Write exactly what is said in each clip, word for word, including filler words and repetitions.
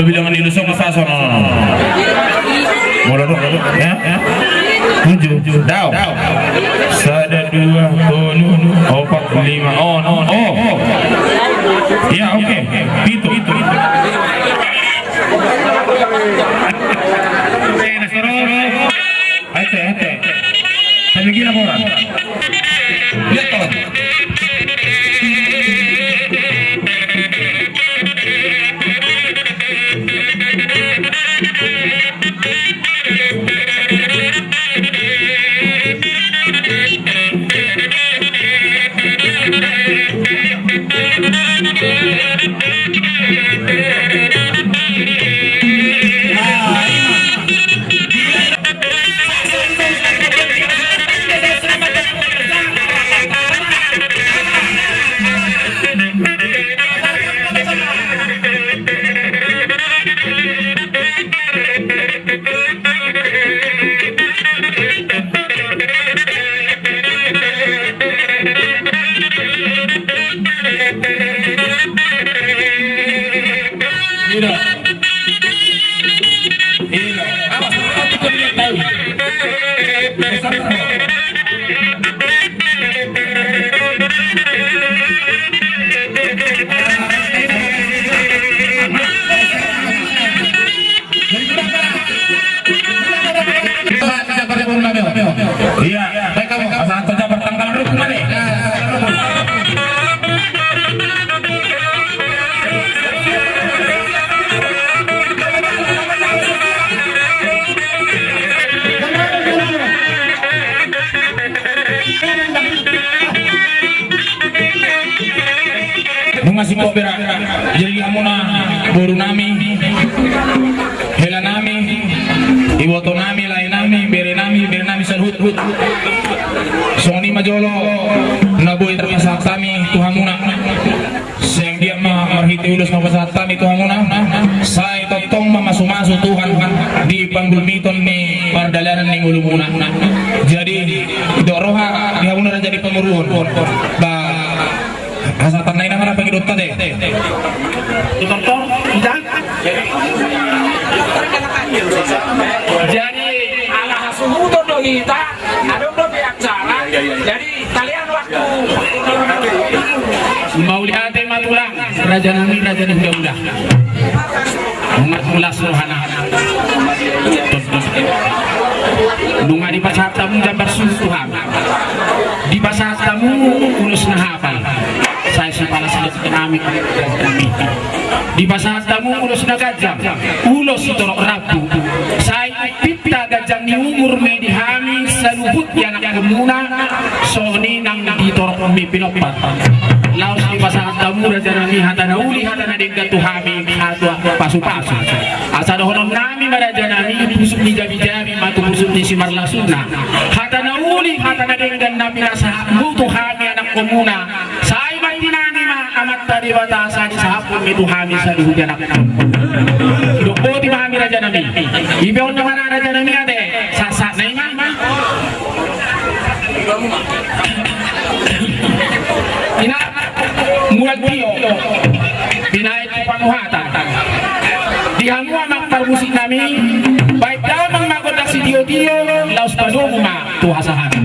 Bilangan di lusuk masa sono. Molo do, ya, ya. Tujuh. Dao. Sada, dua, tolu, opat, lima. Oh, oh. Ya, oke. Pitu. Ayo, ayo. Tapi gila bola. Lihat, kawan. Iya, baik kamu. Pasahat tu jabar tanggal rukun mana? Nunga singkop bera, jadi hamuna boru nami, hela nami, iboto nami, lae nami, bere nami, bere nami saluhut. Songon i ma jolo na boi tarpasahat hami tu hamuna. Sai anggiat ma marhite ulos na hupasahat hami tu hamuna, sai tongtong ma masumasu Tuhan di panggulmiton ni pardalanan ni ngolumuna. Jadi dok roha di hamuna raja ni pamoruon. Ba hasahatan na i na ma na pangidonta te. Tongtong, ita. Jadi ala hasuhuton do hita, adong dope acara. Jadi Kalian waktu. Mauliate ma tulang, raja nami, raja ni hulahula. Marlas rohana. Nunga dipasahat hamu jambar suhut Tuhan. Dipasahat hamu ulos na hapal. Sai sipalas nami. Dipasahat hamu ulos na ganjang, ulos sitorop rambu. Sai umpinta ganjang ni umur ma i di hami saluhut ianakhonmuna, songon i nang di torop ni pinompar. Laos dipasahat hamu raja nami hata na uli, hata na denggan tu hami, hata pasupasu. Asa dohonon nami ma raja nami, pusuk ni jamijami ma tu pusuk ni simarlasuna. Hata na uli, hata na denggan na pinasahatmu tu hami anakhonmuna. Sai mantinani ma Amanta Debata, sai disahaphon ma i tu hami saluhut ianakhon. Dok boti ma hami raja nami. Ipe on nama na raja nami ate. Sahat-sahat na i ma. Ina, mulak tio. Binaen tu panguhatan. Di hamu amang parmusik nami. Baen damang ma gondang sitio-tio. Laos padomu ma. Tu hasahatan.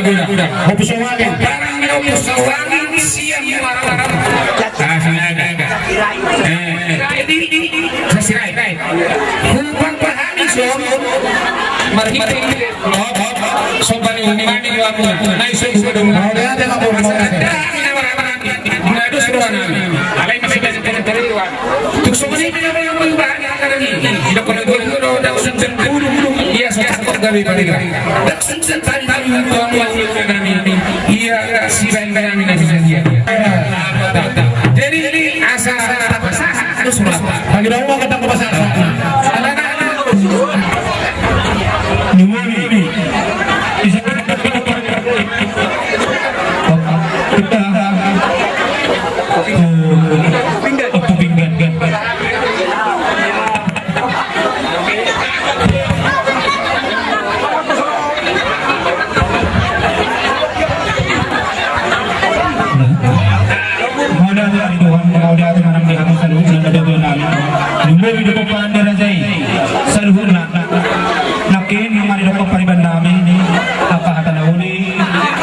Nagodang. Ompu Sawangi. Barang ni Ompu Sawangi sian Muara. Ah, sengaja. Eh, jadi, sasirai. Hupapaha ni son. Marhite. Sombani umani wamu. Nai so buka dong. Mau dia ada lapor, mau dia ada. Nah, dos roha nami. Alai masih banyak komentar itu, Wan. Tung songon i ma na mangubah ni anggaran i. Ida kona gol gol dak sunset bulu. Ia so cakap gabe paniga. Dak sunset tadi tadi tuang tuang nami. Ia dak si bain bain nami nasi saja. Jadi ini asa tapasaha dos roha. Bagi dong mau ketemu pasaha. Anak-anak. Nyumuni. Isa. Kita. Ompu Pinggan. Mauliate ma di Tuhan, mauliate ma nang di hamu saluhutna na dua nami. Lumobi do pomparan ni raja i saluhutna. Nangkin nunga didok pariban nami, angka hata na uli,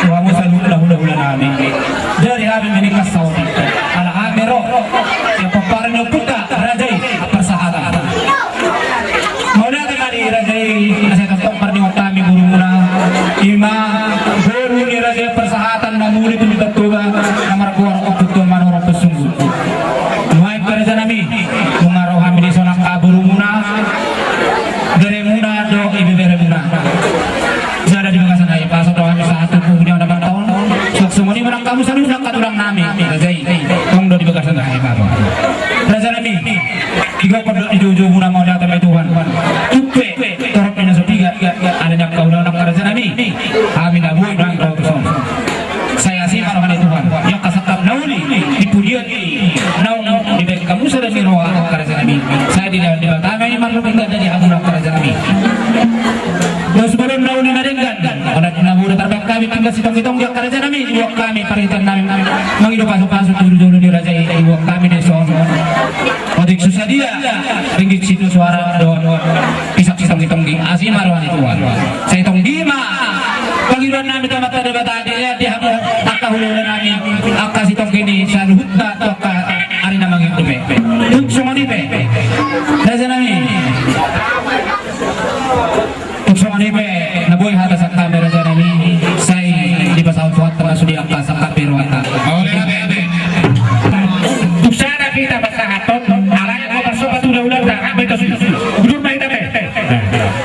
tu hamu saluhutna hulahula nami. Jadi hami meningkas saotik. Ala hami ro sian pomparan ni ompunta raja i parsahatan. Mauliate ma di raja i, asa tongtong parningot hami borumuna. Ima boru ni raja i parsahatan na muli tu Huta Toba na margoar Ompu Tuan Manurung Sunggu. Nuaeng pe raja nami, nunga ro hami dison angka borumuna. Di dalam di batanga i marluping ganda di hamu angka raja nami. Dos bolon na uli na denggan. Olat na muda tarbang kami tinggal sitonggi-tonggi angka raja nami. Ibuat kami parhitean nami mangido pasu-pasu tu jolo ni raja i, ibuat kami dison. Otik susadia ringgit situ suara dohot pisang sitonggi-tonggi asi ma roha ni Tuhan. Sai tonggi ma pangidoan nami tu Amanta Debata di, di hamu angka hulahula nami, angka sitonggi ni saluhutna tu angka ari na mangihut dope. Tung songon i pe raja nami. Tung songon i pe na boi hata sian hami raja nami, sai dipasahat Tuhanta ma sude angka sangkap ni rohanta. Tung sada hita pasahathon, alai anggo parsomba tu hulahulanta, rap ma hita sude. Bujur ma hita pe.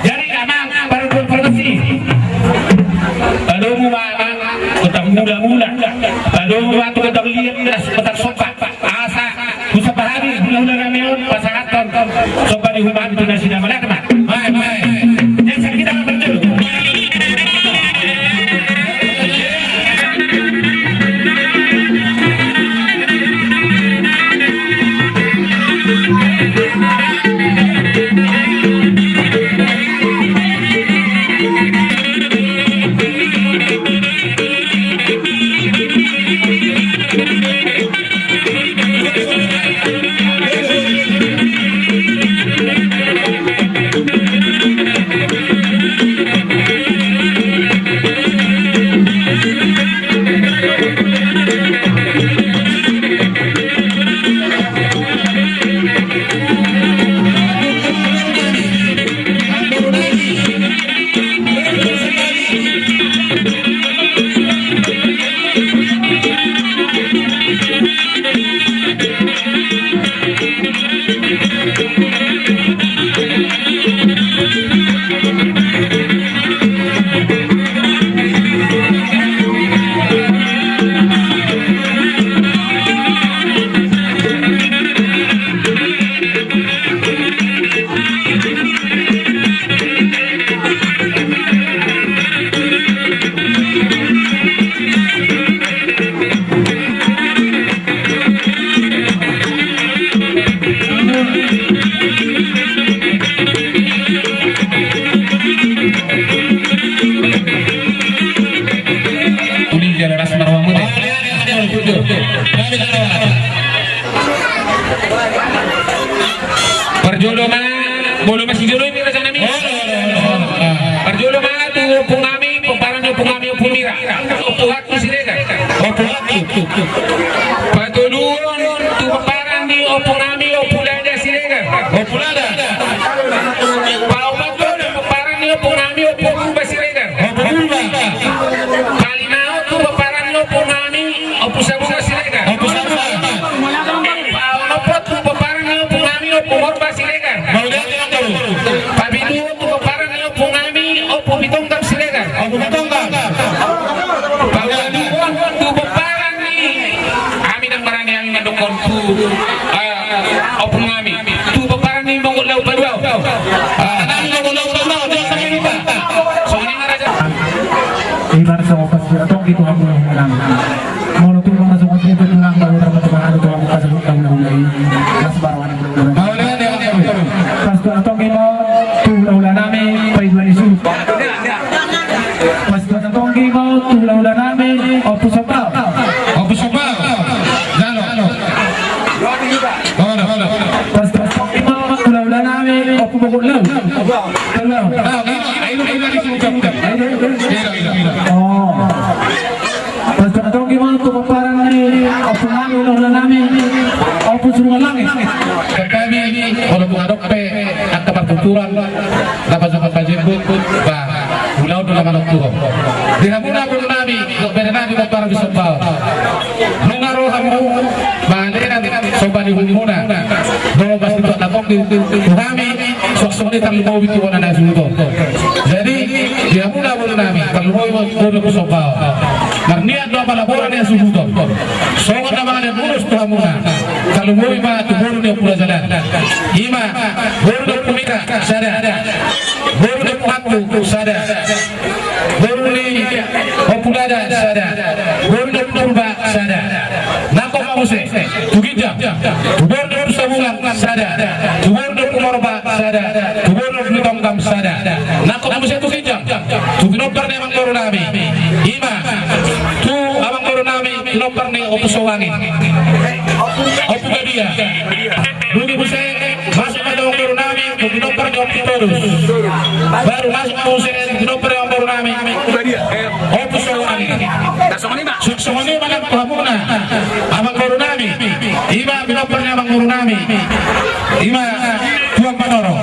Jadi amang, parhundul pargonsi. Padomu ma amang gondang mula-mula. Padomu ma tu gondang liat, gondang somba. Asa husomba hami hulahula nami on pasahathon somba ni uhum hami tu nasida, manang ma. Baik, baik. Jadi hita parjolo. Parjolo ma, molo masijolo i raja nami. Parjolo ma tu ompung nami, pomparan ni ompung nami Ompu Mira, Ompu Hattu Siregar. Ompu Hattu. Patoluhon tu pomparan ni ompung nami Ompu Lada Siregar. Ompu Lada. Paopathon tu pomparan ni ompung nami Ompu Purba Siregar. Ompu Purba. Palimahon tu pomparan ni ompung nami Ompu Sabuga Siregar. Ompu Sabuga. Paonomhon tu pomparan ni ompung nami Ompu Morba Siregar. Mauliate ma tutu. Papituhon tu pomparan ni ompung nami Ompu Pitonggam Siregar. Ompu Pitonggam. Paopathon tu pomparan ni, hami ndang barani hami mandokhon tu, eh, ompung nami. Tu pomparan ni Mongol Laut Paduahon. Ah, nami Mongol Laut Paduahon, dia sampai lupa. Songon i ma raja. Ibarat songon pasti atong gitu aku yang menang. Molo tung mangasukan dia bertulang, baru dapat tulang, ada tulang, kasih tulang, tulang, tulang. Mas Barwan. Pas tu atong ima tu hulahula nami, Pak Iwan Isu. Pas tu atong ima tu hulahula nami, Ompu Sombau. Ompu Sombau. Jalo. Halo, halo. Pas tu atong ima tu hulahula nami, Ompu Bogor Lau. Lau. Lau, lau, lau, lau, lau. Oh. Pas tu atong ima tu pomparan ni ompung nami, hulahula nami, Ompu Sirungan Langit. Kami, walaupun adong pe angka partuturan, na pajongan pajembut, ba, ulaon do na manontuhon. Di hamuna boru nami, dohot bere nami, pomparan ni Sombau. Nunga ro hamu, mangalehon somba ni uhumuna. Nunga pasti tu atong di, tu hami, suang songon i tarlumobi tu bona ni hasuhuton. Jadi, di hamuna boru nami, tarlumobi boru ni Sombau. Marniat do apala bona ni hasuhuton. Songon na mangalean ulos tu hamuna. Tarlumobi ma tu boru ni Ompu Raja Lan. Ima, boru ni Ompu Mika, sada. Boru ni Ompu Hattu, sada. Boru ni Ompu Lada, sada. Boru ni Ompu Purba, sada. Nangkok ma muse, tu ginjang. Tu boru ni Ompu Sabuga, sada. tu boru ni Ompu Morba sada, tu boru ni Ompu Tonggam sada. Nangkok muse tu ginjang, tu pinompar ni amangboru nami. Ima tu amangboru nami, pinompar ni Ompu Soangin, Ompu Badia. Dung i muse masuk ma tu amangboru nami, tu pinompar ni Ompu Todus. Baru masuk muse tu pinompar ni amangboru nami, Ompu Soangin. Songon i ma nang tu hamuna, amangboru nami. Ima pinompar ni amangboru nami. Ima Tuan Panoro.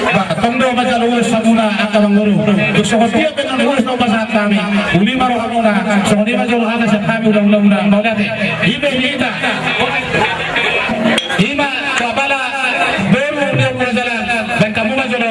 Ba, tong do manjalo ulos hamuna angka amangboru. Tung songon dia pe na ulos na hupasahat hami, uli ma rohamuna. Songon i ma jolo hata sian hami, ula-ula, ula, mauliate. Ipe hita. Ima tu apala boru ni Ompu Raja Lan. Baen hamu ma jolo.